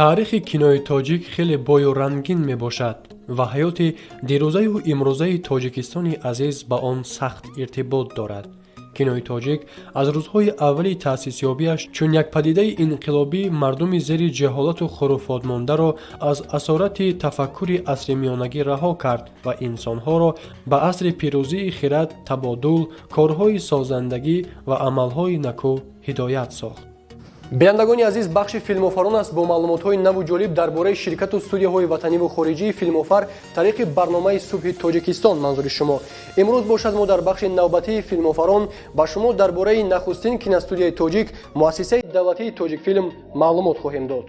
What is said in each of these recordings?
Таърихи кинои тоҷик хеле бою рангин мебошад ва ҳаёти дирӯзаю имрӯзаи Тоҷикистони азиз ба он сахт иртибот дорад. Кинои тоҷик аз рӯзҳои аввали таъсисёбиаш чун як падидаи инқилобӣ мардуми зери ҷаҳолату хуруфотмондаро аз асорати тафаккури асри миёнагӣ раҳо кард ва инсонҳоро ба асри пирӯзии хирад, табодул, корҳои созандагӣ ва амалҳои накӯ ҳидоят сохт. Бинандагони азиз, бахши филмофарон аст бо маълумотҳои наву ҷолиб дар бораи ширкату студияҳои ватаниву хориҷии филмофар тариқи барномаи Субҳи Тоҷикистон манзури шумо. Имрӯз бошад, мо дар бахши навбатии филмофарон ба шумо дар бораи нахустин киностудияи тоҷик, муассисаи давлатии Тоҷикфилм маълумот хоҳем дод.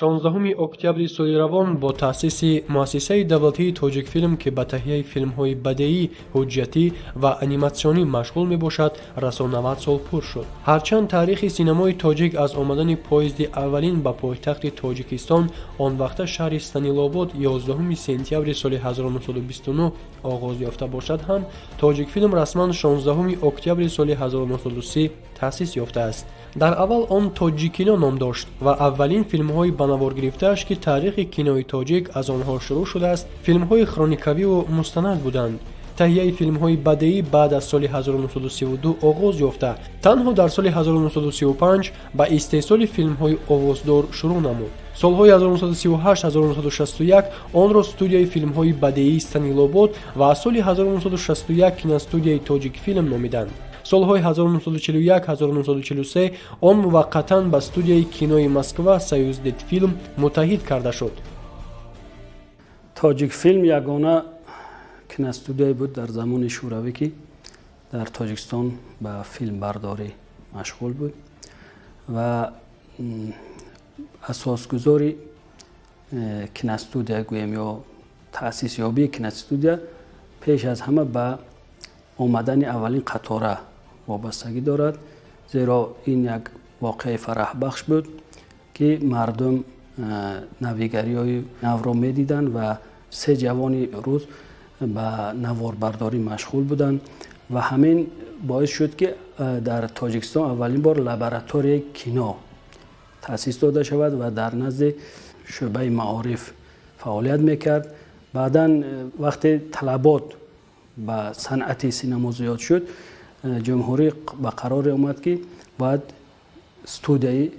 16 октябри соли равон бо таъсиси муассисаи давлатии Тоҷикфилм, ки ба таҳияи филмҳои бадеӣ, ҳуҷҷатӣ ва аниматсионӣ машғул мебошад, расо 90 сол пур шуд. Ҳарчанд таърихи синамои тоҷик аз омадани поезди аввалин ба пойтахти Тоҷикистон, он вақта шаҳри Станилобод, 11 сентябри соли 1929 оғоз ёфта бошад ҳам, Тоҷикфилм расман 16 октябри соли 1930 таъсис ёфтааст. Дар аввал он Тоҷикино ном дошт ва аввалин филмҳои ба навор гирифтааш, ки таърихи кинои тоҷик аз онҳо шурӯъ шудааст, филмҳои хроникавиву мустанад буданд. Таҳияи филмҳои бадеӣ баъд аз соли 1932 оғоз ёфта, танҳо дар соли 1935 ба истеҳсоли филмҳои овоздор шурӯъ намуд. Солҳои 1938-1961 онро студияи филмҳои бадеии Станилобод ва аз соли 1961 киностудияи Тоҷикфилм номиданд. Солҳои 1941-1943 он муваққатан ба студияи кинои Москва Союздетфилм муттаҳид карда шуд. Тоҷикфилм ягона киностудияе буд дар замони Шӯравӣ, ки дар Тоҷикистон ба филмбардорӣ машғул буд, ва асосгузори киностудия гӯем ё таъсисёбии киностудия пеш аз ҳама ба омадани аввалин қатора вобастагӣ дорад, зеро ин як воқеаи фараҳбахш буд, ки мардум навигариҳои навро медиданд ва се ҷавони рӯз ба наворбардорӣ машғул буданд. Ва ҳамин боис шуд, ки дар Тоҷикистон аввалин бор лабораторияи кино таъсис дода шавад ва дар назди шӯъбаи маориф фаъолият мекард. Баъдан, вақте талабот ба санъати синамо зиёд шуд, ҷумҳурӣ ба қароре омад, ки бояд студияи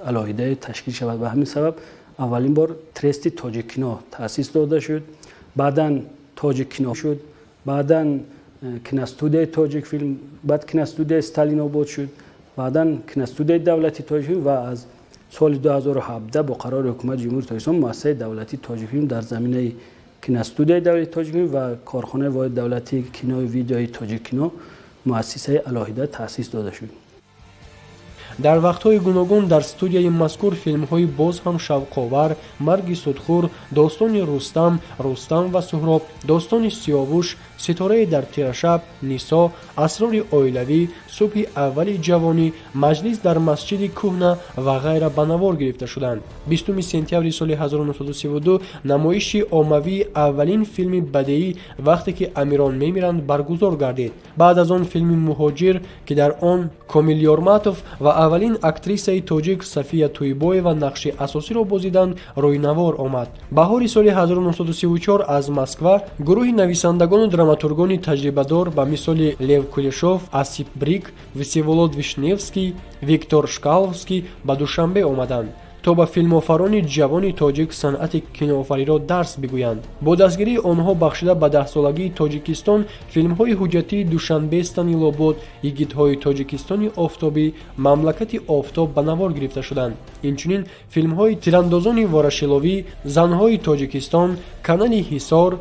алоҳидае ташкил шавад. Ба ҳамин сабаб аввалин бор трести Тоҷиккино таъсис дода шуд, баъдан Тоҷиккино шуд, баъдан киностудияи Тоҷикфилм, баъд киностудияи Сталинобод шуд, баъдан киностудияи давлати Тоҷикфилм ва аз соли 2017 бо қарори Ҳукумати Ҷумҳурии Тоҷикистон муассисаи давлатии Тоҷикфилм дар заминаи киностудияи давлати Тоҷикфилм ва корхонаи воҳиди давлатии кинои видеои Тоҷиккино муассисаи алоҳида таъсис дода шуд. Дар вақтҳои гуногун дар студияи мазкур филмҳои боз ҳам шавқовар Марги судхӯр, Достони Рустам, Рустам ва Суҳроб, Достони Сиёвуш, Ситорае дар тирашаб, Нисо, Асрори оилавӣ, Субҳи аввали ҷавонӣ, Маҷлис дар масҷиди кӯҳна ва ғайра ба навор гирифта шуданд. 20 сентябри соли 1932 намоиши оммавии аввалин филми бадеӣ Вақте ки амирон мемиранд баргузор гардид. Баъд аз он филми Муҳоҷир, ки дар он Комил Ёрматов ва аввалин актрисаи тоҷик Сафия Тӯйбоева нақши асосиро бозиданд, рӯйнавор омад. Баҳори соли 1934 аз Москва гурӯҳи нависандагону драматургони таҷрибадор ба мисоли Лев Кулешов, Осип Брик, Всеволод Вишневский, Виктор Шкловский ба Душанбе омаданд, то ба филмофарони ҷавони тоҷик санъати киноофариро дарс бигӯянд. Бо дастгирии онҳо бахшида ба даҳсолагии Тоҷикистон филмҳои ҳуҷҷатии Душанбе Станилобод, Йигитҳои Тоҷикистони офтобӣ, Мамлакати офтоб ба навор гирифта шуданд. Инчунин филмҳои Тирандозони Ворошиловӣ, Занҳои Тоҷикистон, Канали Ҳисор,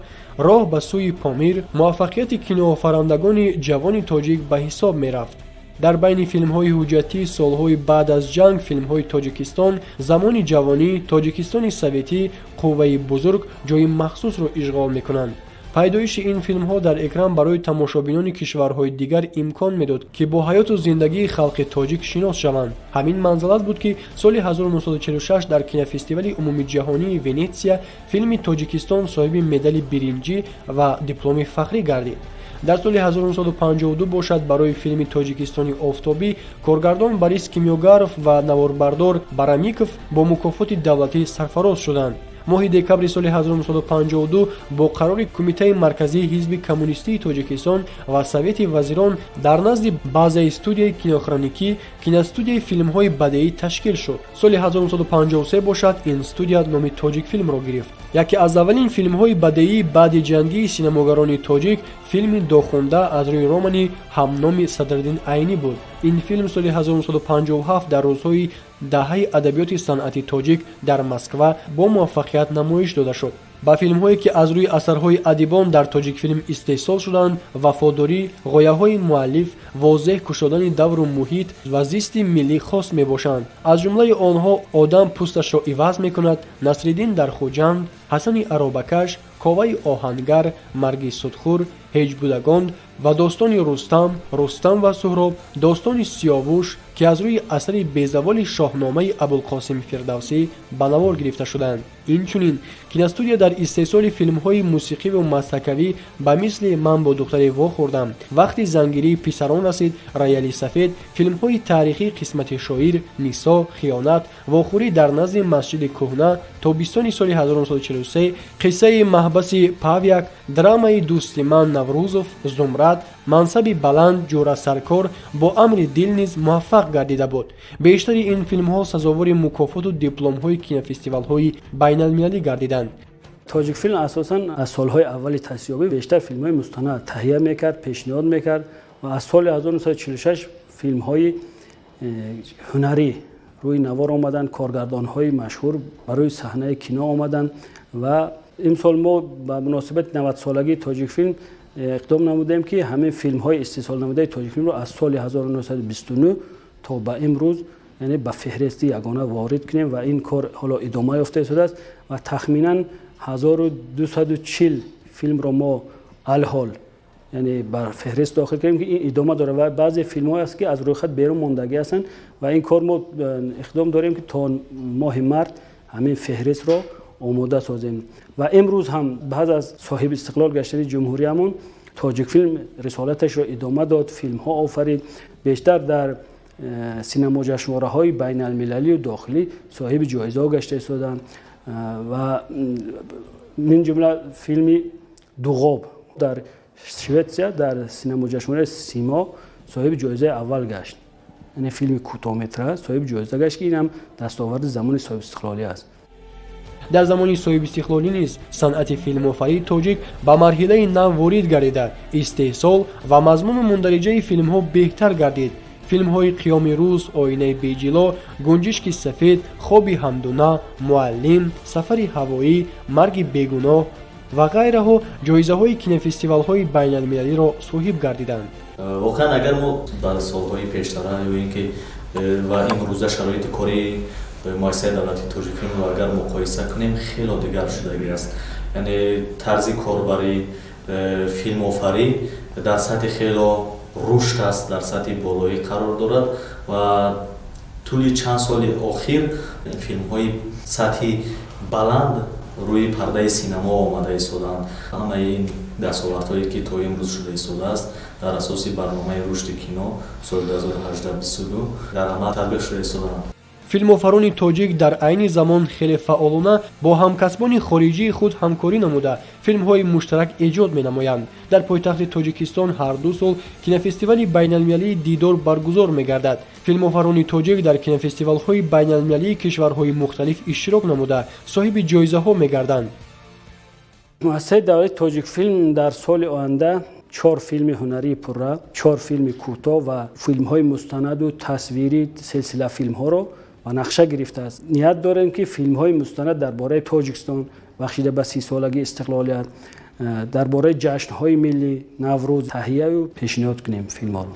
Роҳ ба сӯи Помир муваффақияти киноофарандагони ҷавони тоҷик ба ҳисоб мерафт. Дар байни филмҳои ҳуҷҷатии солҳои баъд аз ҷанг филмҳои Тоҷикистон замони ҷавонӣ, Тоҷикистони советӣ, Қувваи бузург ҷои махсусро ишғол мекунанд. Пайдоиши ин филмҳо дар экран барои тамошобинони кишварҳои дигар имкон медод, ки бо ҳаёту зиндагии халқи тоҷик шинос шаванд. Ҳамин манзалат буд, ки соли 1946 дар кинофестивали умумиҷаҳонии Венетсия филми Тоҷикистон соҳиби медали биринҷӣ ва дипломи фахрӣ гардид. Дар соли 1952 бошад, барои филми Тоҷикистони офтобӣ коргардон Борис Кимёгаров ва наворбардор Барамиков бо мукофоти давлатӣ сарфароз шуданд. Моҳи декабри соли 1952 бо қарори Кумитаи марказии Ҳизби коммунистии Тоҷикистон ва Совети вазирон дар назди базаи студияи кинохроникӣ киностудияи филмҳои бадеӣ ташкил шуд. Соли 1953 бошад, ин студия номи Тоҷикфилмро гирифт. Яке аз аввалин филмҳои бадеии баъди ҷангии синамогарони тоҷик филми Дохунда аз рӯи романи ҳамноми Садриддин Айнӣ буд. Ин филм соли 1957 дар рӯзҳои даҳаи адабиёти санъати тоҷик дар Москва бо муваффақият намоиш дода шуд. Ба филмҳое, ки аз рӯи асарҳои адибон дар Тоҷикфилм истеҳсол шуданд, вафодорӣ, ғояҳои муаллиф, возеҳ кушодани давру муҳит ва зисти миллӣ хос мебошанд. Аз ҷумлаи онҳо Одам пӯсташро иваз мекунад, Насриддин дар Хуҷанд, Ҳасани аробакаш, Коваи оҳангар, Марги судхӯр, Ҳеҷбудагон ва достони Рустам, Рустам ва Суҳроб, достони Сиёвуш, ки аз рӯи асари безаволи Шоҳномаи Абулқосим Фирдавсӣ ба навор гирифта шуданд. Инчунин киностудия дар истеҳсоли филмҳои мусиқиву мазҳакавӣ ба мисли Ман бо духтаре вохӯрдам, Вақти зангирии писарон расид, Рояли сафед, филмҳои таърихӣ Қисмати шоир, Нисо, Хиёнат, Вохӯрӣ дар назди масҷиди кӯҳна, тобистони соли 1943, Қиссаи маҳбаси Павяк, драмаи Дӯсти ман Наврӯзов, Зумрад, Мансаби баланд, Ҷӯра саркор, Бо амри дил низ муваффақ гардида буд. Бештари ин филмҳо сазовори мукофоту дипломҳои кинофестивалҳои байналмилалӣ гардиданд. Тоҷикфилм асосан аз солҳои аввали таъсисёбӣ бештар филмҳои мустанад таҳия мекард, пешниҳод мекард ва аз соли 1946 филмҳои ҳунарӣ рӯи навор омаданд, коргардонҳои машҳур барои саҳнаи кино омаданд ва имсол мо ба муносибати 90-солагии Тоҷикфилм иқдом намудем, ки ҳамин филмҳои истеҳсол намудаи Тоҷикфилмро аз соли 1929 то ба имрӯз, яъне ба феҳристи ягона ворид кунем ва ин кор ҳоло идома ёфта истодааст ва тахминан 1240 филмро мо алҳол, яъне ба феҳрист дохил кардем, ки ин идома дорад ва баъзе филмҳое аст, ки аз рӯйхат берун мондагӣ ҳастанд ва ин кор мо иқдом дорем, ки то моҳи март ҳамин феҳристро омода созем. Ва имрӯз ҳам баъд аз соҳиби истиқлол гаштани ҷумҳуриямон Тоҷикфилм рисолаташро идома дод, филмҳо офарид, бештар дар синамоҷашнвораҳои байналмилалию дохилӣ соҳиби ҷоизаҳо гашта истоданд ва мин ҷумла филми Дуғоб дар Шветсия дар синамоҷашнвораи Симо соҳиби ҷоизаи аввал гашт, яъне филми кӯтоҳметра соҳиби ҷоиза гашт, ки инам дастоварди замони соҳибистиқлолӣ аст. Дар замони соҳибистиқлолӣ низ санъати филмофарии тоҷик ба марҳилаи нав ворид гардида, истеҳсол ва мазмуну мундариҷаи филмҳо беҳтар гардид. Филмҳои Қиёми рӯз, Оинаи беҷило, Гунҷишки сафед, Хоби ҳамдуна, Муаллим, Сафари ҳавоӣ, Марги бегуноҳ ва ғайраҳо ҷоизаҳои кинофестивалҳои байналмилалиро соҳиб гардиданд. Воқеан, агар мо дар солҳои пештара ё ин ки ва имрӯза шароити кори муассисаи давлатии Тоҷикфилмро агар муқоиса кунем, хело дигар шудагӣ аст. Яъне тарзи корбарӣ, филмофарӣ дар сатҳи хело рушд аст, дар сатҳи болоӣ қарор дорад ва тӯли чанд соли охир филмҳои сатҳи баланд рӯи пардаи синамо омада истодаанд. Ҳамаи ин дастовардҳое, ки то имрӯз шуда истодааст, дар асоси барномаи рушди кино соли 2018-22 дар амал татбиқ шуда истодаанд. Филмофарони тоҷик дар айни замон хеле фаъолона бо ҳамкасбони хориҷии худ ҳамкорӣ намуда, филмҳои муштарак эҷод менамоянд. Дар пойтахти Тоҷикистон ҳар 2 сол кинофестивали байналмилалии Дидор баргузор мегардад. Филмофарони тоҷик дар кинофестивалҳои байналмилалии кишварҳои мухталиф иштирок намуда, соҳиби ҷоизаҳо мегарданд. Муассисаи давлати Тоҷикфилм дар соли оянда 4 филми ҳунарии пурра, 4 филми кӯтоҳ ва филмҳои мустанаду тасвирӣ, силсила филмҳоро ба нақша гирифтааст. Ният дорем, ки филмҳои мустанад дар бораи Тоҷикистон, бахшида ба 30-солагии истиқлолият, дар бораи ҷашнҳои миллӣ, Наврӯз таҳияю пешниҳод кунем филмҳоро.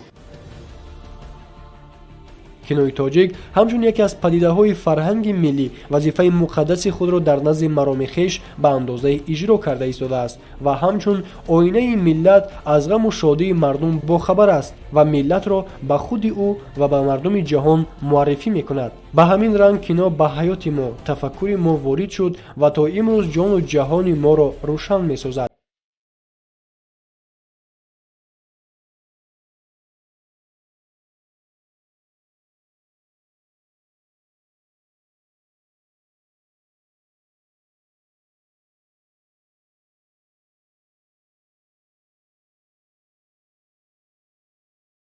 Кинои тоҷик ҳамчун яке аз падидаҳои фарҳанги миллӣ вазифаи муқаддаси худро дар назди мароми хеш ба андозае иҷро карда истодааст ва ҳамчун оинаи миллат аз ғаму шодии мардум бохабар аст ва миллатро ба худи ӯ ва ба мардуми ҷаҳон муаррифӣ мекунад. Ба ҳамин ранг кино ба ҳаёти мо, тафаккури мо ворид шуд ва то имрӯз ҷону ҷаҳони моро рӯшан месозад.